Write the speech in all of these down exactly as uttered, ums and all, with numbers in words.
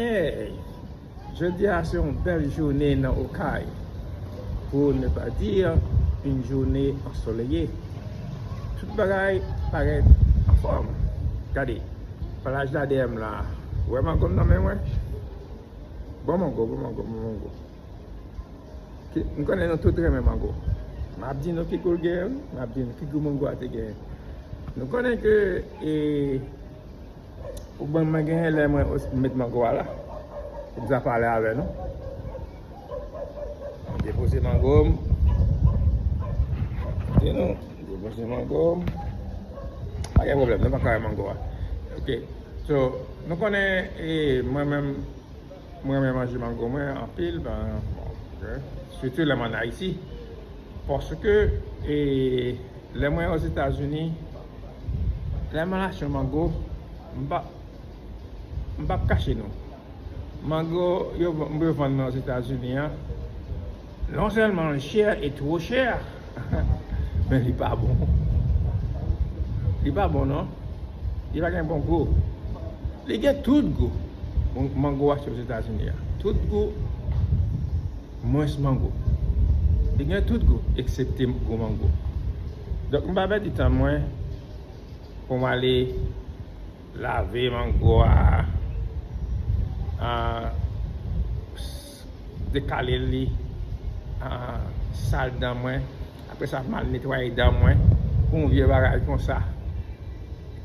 Hey, jodi a se yon bèl jounen nan Okay, pour ne pas dire une journée ensoleillée. Tout bagay parèt anfòm. Gade, plaj la dèyè m la. Ou wè mango m nan men mwen? Bon mango, bon mango, bon mango. Ki, m konnen nou tout renmen mango. M ap di nou ki gou l genyen, m ap di nou ki gou mango a te genyen. Nou konnen ke e, ou ban mwen genyen lè mwen os- met mango a la. Pou m sa pale avè nou. M depoze mango m. Kote nou? M depoze mango m. Pa gen pwoblèm, nou pa ka wè mango a. Ok. So, nou konnen e, mwen menm, mwen renmen manje mango mwen anpil, ben, bon, ok. Sitou lè m ann Ayiti. Paske e, lè mwen Ozetazini, lè m al achte yon mango, m pa, m p ap kache nou. Mango yo, yo vann nan Ozetazini an, non sèlman l chè e twò chè, men li pa bon. Li pa bon non. Li pa gen bon gou. Li gen tout gou. Bon, mango a sou Ozetazini a. Tout gou, mwens mango. Li gen tout gou, eksepte gou mango. Donk, m pa pèdi tan mwen pou m ale lave mango a, ah, s- dekale li, ah, sal dan mwen. Apre sa, m al netwaye dan mwen pou yon vye bagay konsa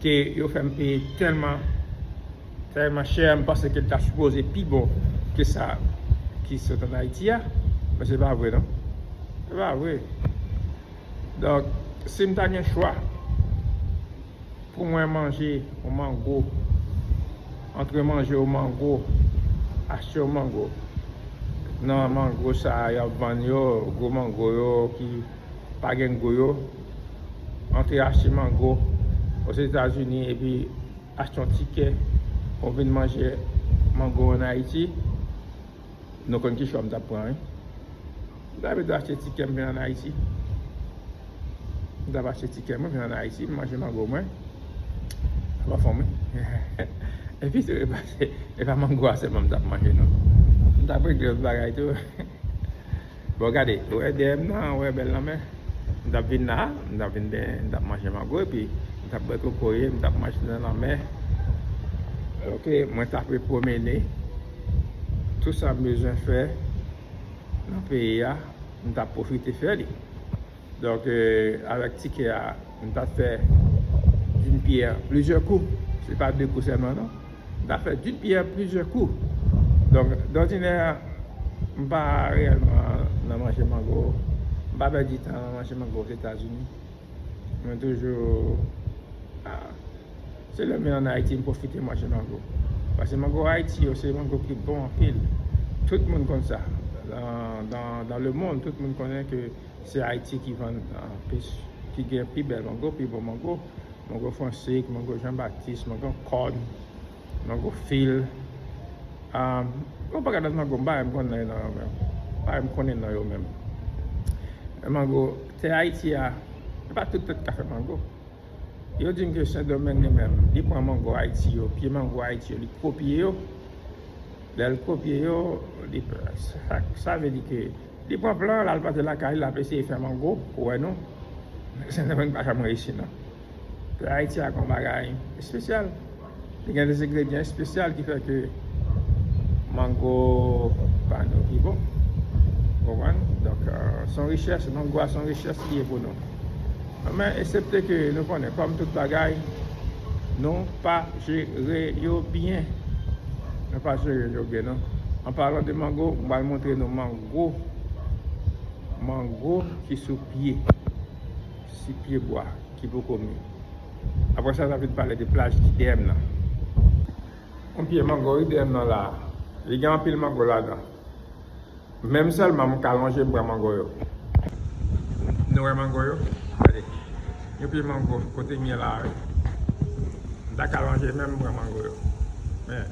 ke yo fè m peye tèlman, tèlman chè, m panse ke l ta sipoze pi bon ke sa ki sot ann Ayiti a. Men se pa vre non. Se pa vre. Donk, si m ta gen chwa pou mwen manje yon mango, antre manje yon mango, achte yon mango nan mango sa a y ap vann yo, gwo mango yo ki pa gen gou yo, antre achte mango Ozetazini epi achte yon tikè pou vin manje mango ann Ayiti, nou konn ki chwa m t ap pran, wi. M ta plito achte tikè m vin ann Ayiti. M ta achte tikè mwen vin ann Ayiti, m manje mango mwen. Sa pa fòm, wi. Epi tou, e pa, e pa mango a sèlman m t ap manje, non. M t ap regle lòt bagay tou. Bon, gade, ou wè dèyè m nan, ou wè bèl lanmè. M t ap vin la, m t ap vin ben, m t ap manje mango, epi m t ap bwè kokoye, m t ap mache nan lanmè. Ok, mwen t ap pwomene. Tout sa m bezwen fè nan peyi a, m t ap pwofite fè li. Donk, euh, avèk tikè a, m t ap fè d'une pierre plusieurs coups. Se pa de kou sèlman, non. M t ap fè d'une pierre plusieurs coups. Donk, dòdinè, m pa reyèlman nan manje mango. M pa pèdi tan nan manje mango Ozetazini. Mwen toujou, ah, se lè m vin ann Ayiti, m pwofite manje mango. Paske mango Ayiti yo, se mango ki bon anpil. Tout moun konn sa. Dans, dans, dans le monde, tout moun konnen ke se Ayiti ki vann, ah, plis, ki gen pi bèl mango, pi bon mango. Mango Fransik, mango Jan Batis, mango Kòn, mango Fil. Ah, yon pakèt lòt mango, m pa menm konn nan yo menm. M pa menm konnen nan yo menm. Men mango, tè Ayiti a, e pa tout tèt ka fè mango. Yo di m ke Sendomeng li menm, li pran mango Ayiti yo, pye mango Ayiti yo, li kopye yo. Lè l kopye yo, li, sa, sa vle di ke li pran plan, l al plante lakay li, l ap eseye fè mango, ou wè non. Sendomeng pa janm reyisi non. Tè Ayiti a gon bagay espesyal. Li gen de engredyan espesyal ki fè ke mango pa nou pi bon. Ou konprann? Donk, euh, se yon richès, mango a se yon richès li ye pou nou. Men, eksepte ke nou konnen, kòm tout bagay, nou pa jere yo byen. Nou pa jere yo byen, non. An palan de mango, m pral montre nou mango. Mango ki sou pye. Si pye bwa, ki poko mi. Apre sa, n ap vin pale de plaj ki dèyè m nan. Yon pye mango wi dèyè m nan la. Li gen anpil mango ladan. Menm sèlman m ka lonje m pran mango yo. Nou wè mango yo? Gade. Yon pye mango kote m ye la wi. M ta ka lonje men m pran mango yo. Men,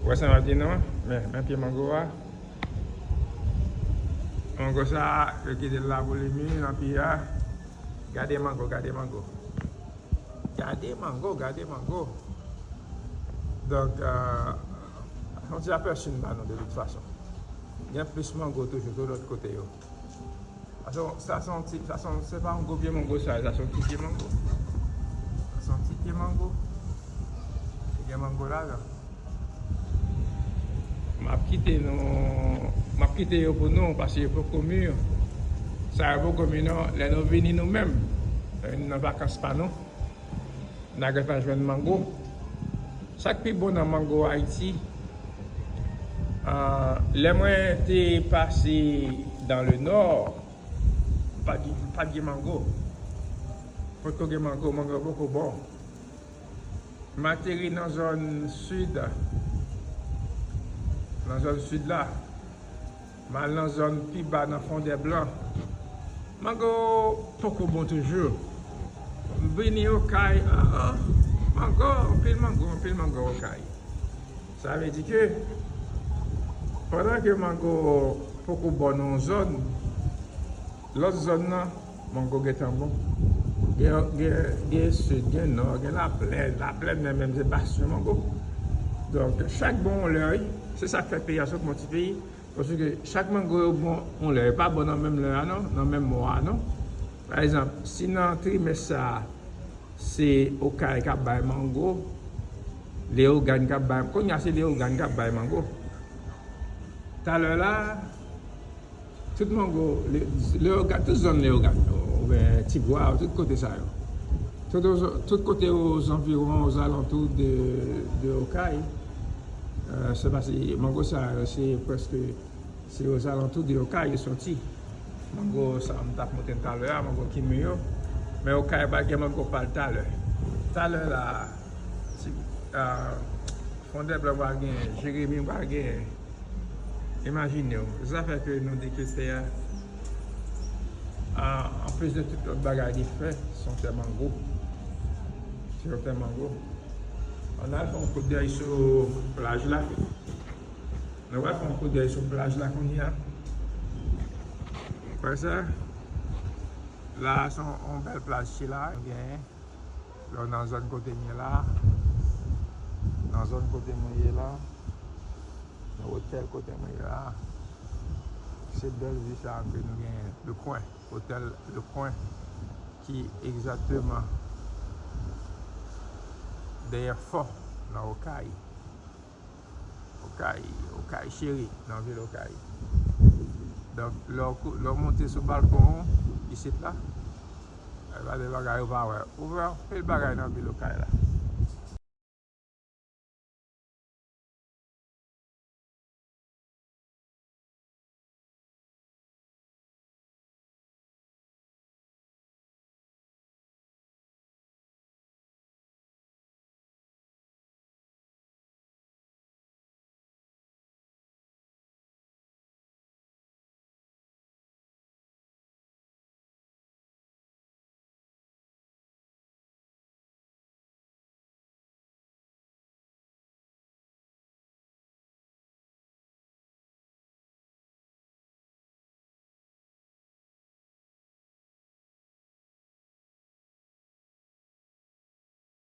ou wè sa m ap di nou? Men, men pye mango a. Mango sa, yo kite l la pou li mi nan pye a. Gade mango, gade mango. Gade mango, gade mango. Donk, euh, Yon ti apèsi m ba nou de tout fason. Gen plis mango toujou tou lòt kote yo. Sa se yon, sa se yon ti, sa se yon, se pa yon gwo pye mango sa, sa se yon ti pye mango. Sa se yon ti pye mango. Gen mango ladan. M ap kite nou, m ap kite yo pou nou, paske yo poko mi. Sa yo poko mi non, lè nou vini nou menm, lè nou vini nan vakans pa nou, n a gentan jwenn mango. Sa k pi bon nan mango Ayiti, ah, lè mwen te pase dans le nord, pa t, pa t gen mango. Potko gen mango, mango poko bon. M ateri nan zòn sid, nan zòn sid la. M al nan zòn pi ba nan Fondèblan. Mango poko bon toujou. M vini Okay, ah, ah, mango, anpil mango, anpil mango Okay. Sa vle di ke pandan ke mango poko bon nan yon zòn, lòt zòn nan, mango gentan bon. Gen, gen, gen sid, gen nò, gen laplèn. Laplèn nan menm se basyon mango. Donk, chak bon yon lè, wi. Se sa k fè peyi a se yon bon ti peyi. Paske chak mango yo bon yon lè, yo pa bon nan menm lè a non, nan menm mwa a non. Pa egzanp, si nan trimès sa a, se Okay k ap bay mango, Leyogàn k ap bay, kounye a se Leyogàn k ap bay mango. Talè la, tout mango, Le-, Leyogàn, tout zòn Leyogàn yo, oubyen Tigwa, tout kote sa yo. Tout, tout kote ozanviwon, ozalantou de, de Okay, euh, se paske mango sa yo, se prèske, se ozalantou de Okay yo soti. Mango sa m t ap montre n talè a, mango ki mi yo. Men Okay pral gen mango pa l talè. Talè la, si, ah, Fondèblan pral genyen, Jeremi pral genyen. Imajine w, zafè ke nou di ke tè a, ah, anplis de tout lòt bagay li fè, se yon tè mango. Se yon tè mango. Ann al fè yon kout dèy sou plaj la. Nou pral fè yon kout dèy sou plaj la kounye a. Wè sa? La, se yon, yon bèl plaj chila nou genyen. Lè w nan zòn kote m ye la, nan zòn kote mwen ye la, nan otèl kote mwen ye la, se bèl vi sa ke nou genyen, Le Coin, otèl Le Coin, ki egzakteman dèyè fò nan Okay. Okay, Okay cheri, nan vil Okay. Donk, lè w kou-, lè w monte sou balkon w, isit la, gade bagay ou pa wè. Ou wè anpil bagay nan vil Okay la.